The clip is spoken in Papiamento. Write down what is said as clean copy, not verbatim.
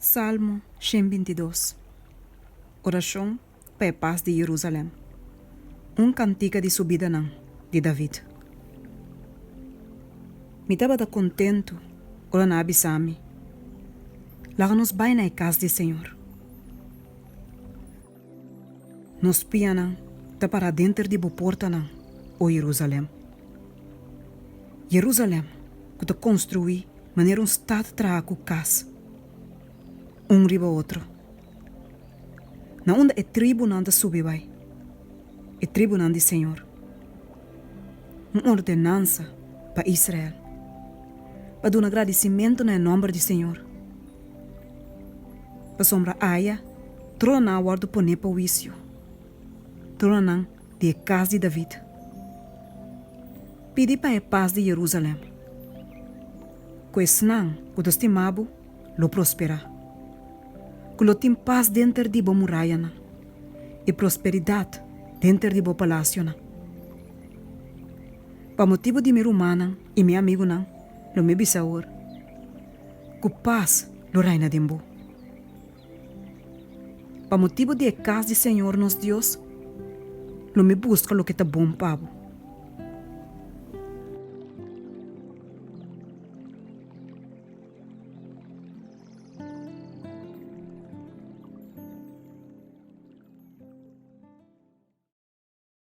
Salmo 122. Orashon pa e pas di Jerusalèm. Un kantika di subidanan di David. Mi tabata kontentu ora nan a bisa mi, Laga nos bai na e kas di señor. Nos pianan ta pará denter di bo portanan, o Jerusalèm. Jerusalèm, ku ta konstruí manera un stat traha ku kas un riba otro. Na unda e tribunan ta subi bai, e tribunan di señor. Un ordenansa pa Israel, pa duna gradisimentu na e nòmber di señor. Pasobra aya trononan a wòrdu poné pa huisio, trononan di e kas di David. Pidi pa e pas di Jerusalèm, ku esnan ku ta stima bo lo prosperá, ku lo tin pas denter di bo murayanan i prosperidat denter di bo palasionan. Pa motibu di mi rumannan i mi amigunan lo mi bisa awor, Ku pas lo reina den bo. Pa motibu di e kas di señor nos Dios, lo mi buska loke ta bon pa bo.